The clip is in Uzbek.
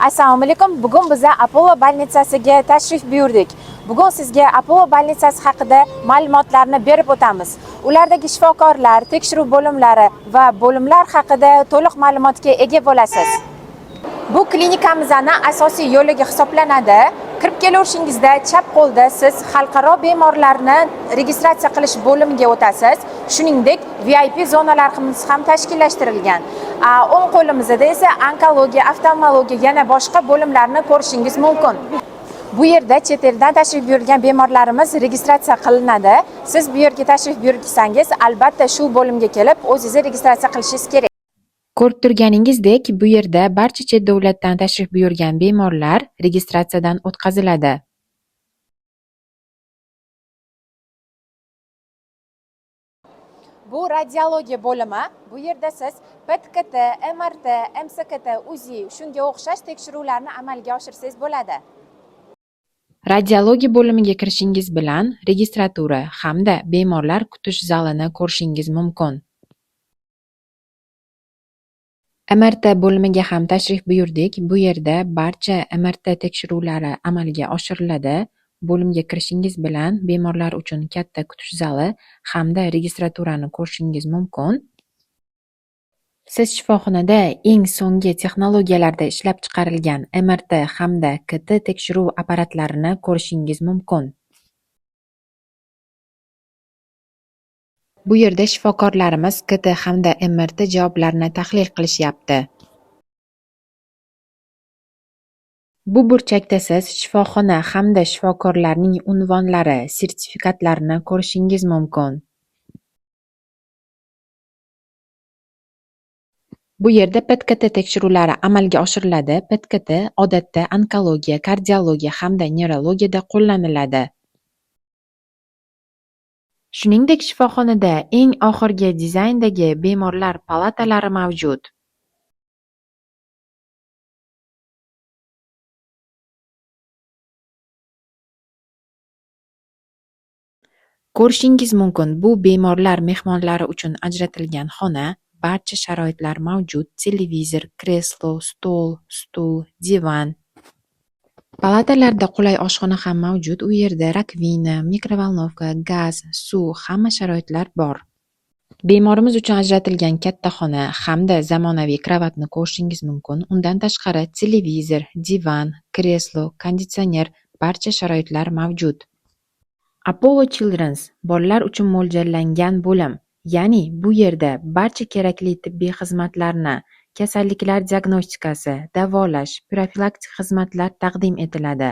Assalomu alaykum. Bugun biza Apollo больницasiga tashrif buyurdik. Bugun sizga Apollo больницasi haqida ma'lumotlarni berib o'tamiz. Ulardagi shifokorlar, tekshiruv bo'limlari va bo'limlar haqida to'liq ma'lumotga ega bo'lasiz. Bu klinikamizning asosiy yo'ligi hisoblanadi. Kirib kelaverishingizda chap qo'lda siz xalqaro bemorlarni registratsiya qilish bo'limiga o'tasiz. Shuningdek, VIP zonalarimiz ham tashkillashtirilgan. O'ng qo'limizda esa onkologiya, oftalmologiya, yana boshqa bo'limlarni ko'rishingiz mumkin. Bu yerda chet eldan tashrif buyurgan bemorlarimiz registratsiya qilinadi. Siz bu yerga tashrif buyursangiz, albatta shu bo'limga kelib, o'zingizni registratsiya qilishingiz kerak. Ko'rib turganingizdek, bu yerda barcha chet davlatdan tashrif buyurgan bemorlar registratsiyadan o'tkaziladi. Bu radiologiya bo'limi. Bu yerda siz PET-KT, MRT, MSKT, UZI shunga o'xshash tekshiruvlarni amalga oshirsangiz bo'ladi. Radiologiya bo'limiga kirishingiz bilan registratura hamda bemorlar kutish zalini ko'rishingiz mumkin. MRT bo'limiga ham tashrif buyurdik. Bu yerda barcha MRT tekshiruvlari amalga oshiriladi. Bo'limga kirishingiz bilan bemorlar uchun katta kutish zali hamda registraturani ko'rishingiz mumkin. Siz shifoxonada eng so'nggi texnologiyalarda ishlab chiqarilgan MRT hamda KT tekshiruv apparatlarini ko'rishingiz mumkin. Bu yerda shifokorlarimiz KT hamda MRT javoblarini tahlil qilishyapti. Bu burchakda siz shifoxona hamda shifokorlarning unvonlari, sertifikatlarini ko'rishingiz mumkin. Bu yerda PET-KT tekshiruvlari amalga oshiriladi. PET-KT odatda onkologiya, kardiologiya hamda nevrologiyada qo'llaniladi. Shuningdek, shifoxonada eng oxirgi dizayndagi bemorlar palatalari mavjud. Ko'rishingiz mumkin, bu bemorlar mehmonlari uchun ajratilgan xona, barcha sharoitlar mavjud: televizor, kreslo, stol, stul, divan. Palatalarda qulay oshxona ham mavjud. U yerda rakvina, mikrovolnovka, gaz, suv, hamma sharoitlar bor. Bemorimiz uchun ajratilgan katta xona hamda zamonaviy kravatni ko'rishingiz mumkin. Undan tashqari televizor, divan, kreslo, konditsioner, barcha sharoitlar mavjud. Apollo Children's bolalar uchun mo'ljallangan bo'lim. Ya'ni bu yerda barcha kerakli tibbiy xizmatlarni, kasalliklar diagnostikasi, davolash, profilaktik xizmatlar taqdim etiladi.